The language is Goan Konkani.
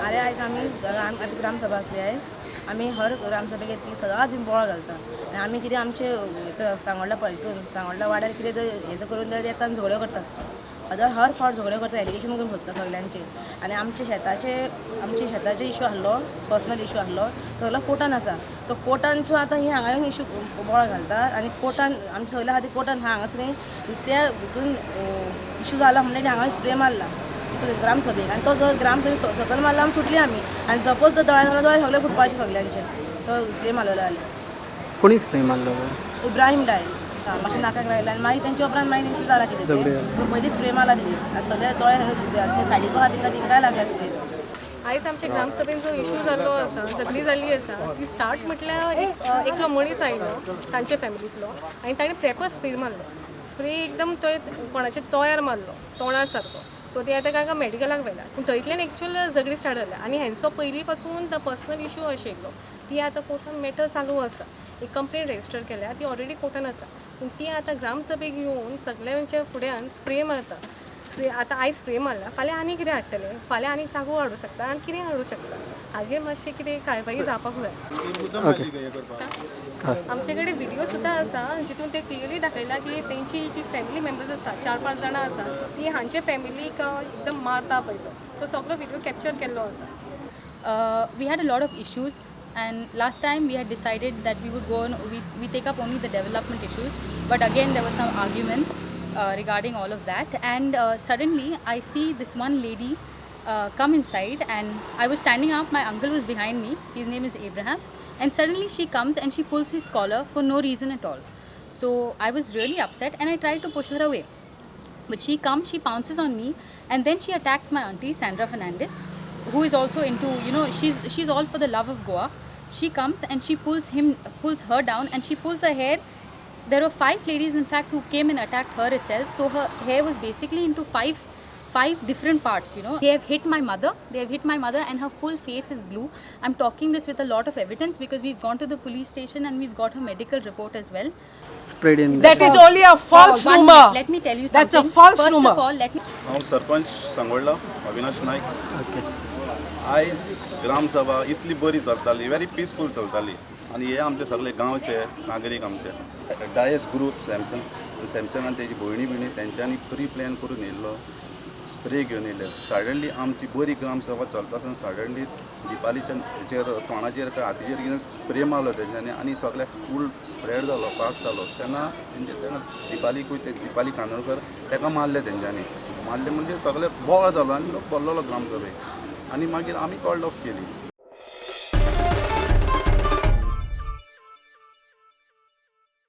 आरे आयज आमी ग्रामसभा आसली आयज आमी हर ग्रामसभेक येतली सदांच बोवाळ घालता आनी आमी कितें आमचे सांगोडला हितून सांगोडला वाड्यार कितें हें करून जाल्यार येता आनी झगड्यो करतात. आतां हर फावट झगड्यो करता, एलिगेशन करूंक सोदता सगल्यांचेर. आनी आमचे शेताचे इशू आहलो, पर्सनल इशू आहलो, सगलो कोर्टान आसा. तो कोर्टानचो आतां ही हांगा येवन इशू बोवाळ घालता आनी कोर्टान आमचे सगल्या खातीर कोर्टान हांगासर त्या हितून इशू जाला म्हणटकीर हांगा स्प्रे मारला ग्रामसभेक आनी तो जो ग्रामसभेक सकयल मारला आमी सुटली आमी. आनी सपोज तो दोळ्या दोळे सगळे फुटपाचे सगल्यांचे, तो स्प्रे मारलेलो जाल्यार. कोणी स्प्रे मारलो? इब्राहीम डायस. मातशें नाकाक लागले आनी मागीर तेंच्या उपरांत मागीर तेंचे जाला कितें पयलीं स्प्रे मारला तेजेर आनी सगळे दोळे सायडीक आहा तेंकां तेंकांय लागला स्प्रे. आयज आमच्या ग्रामसभेन जो इशू जाल्लो आसा, झगडी जाल्ली आसा, ती स्टार्ट म्हटल्यार एकलो मनीस आयलो तांच्या फॅमिलींतलो आनी ताणें प्रेपर स्प्रे मारलो. स्प्रे एकदम तो कोणाच्या तोयार मारलो, तोंडार सारको. सो ते आतां कांय मेडिकलाक व्हेला. पूण थंयतल्यान एक्चुअल झगडी स्टार्ट जाल्या आनी हेंचो पयलीं पासून पर्सनल इशू आशिल्लो. ती आतां कोर्टान मॅटर चालू आसा, एक कंप्लेन रजिस्टर केल्या, ती ऑलरेडी कोर्टान आसा. पूण ती आतां ग्रामसभेक येवन सगळ्यांच्या फुड्यान स्प्रे मारता. स्प्रे आतां आयज स्प्रे मारला, फाल्यां आनी कितें हाडटले, फाल्यां आनी चाकू हाडूं शकता आनी कितें हाडूं शकता. हाजेर मातशें कितें कारवाई जावपाक जाय. आमचे कडेन व्हिडियो सुद्दां आसा जितून ते क्लियरली दाखयला की तेंची जी फॅमिली मेंबर्स आसा, 4-5 जाणां आसा, ती हांचे फॅमिलीक एकदम मारता पळय तो सगळो व्हिडियो कॅप्चर केल्लो आसा. We had a lot of issues and last time we had decided that we would go on, we take up only the development issues, but again there were some arguments regarding all of that. And suddenly I see this one lady come inside, and I was standing up, my uncle was behind me, his name is Abraham, and suddenly she comes and she pulls his collar for no reason at all. So I was really upset and I tried to push her away, but she comes, she pounces on me, and then she attacks my auntie Sandra Fernandez, who is also into, you know, she's all for the love of Goa. She comes and she pulls her down and she pulls her hair. There were 5 ladies in fact who came and attacked her itself. So her hair was basically into five different parts, you know. They have hit my mother. They have hit my mother and her full face is blue. I'm talking this with a lot of evidence because we've gone to the police station and we've got her medical report as well. Spread in. That is only a false rumor. Let me tell you something. That's a false rumor. First of all, let me... I'm Sarpanch Sangolda, Avinash Naik. Okay. आयज ग्रामसभा इतली बरी चलताली, व्हेरी पिसफूल चलताली आनी हे आमचे सगळे गांवचे नागरीक आमचे डायस ग्रूप सॅमसन आनी तेजी भयणी बियणी तेंच्यांनी प्री प्लॅन करून येयल्लो, स्प्रे घेवन येयले. सडनली आमची बरी ग्रामसभा चलता आसतना सडनली दिपालीच्या हेचेर तोंडाचेर काय हातीचेर कितें स्प्रे मारलो तेंच्यांनी आनी सगळ्याक फूल स्प्रेड जालो, पास जालो. तेन्ना तेंचे तेन्ना दिपालीकूय दिपाली कानोळकर तेका मारले तेंच्यांनी, मारले म्हणजे सगळे बोवाळ जालो आनी लोक भरलेलो ग्रामसभेक. आनी मागीर आमी कॉल्ड ऑफ केली.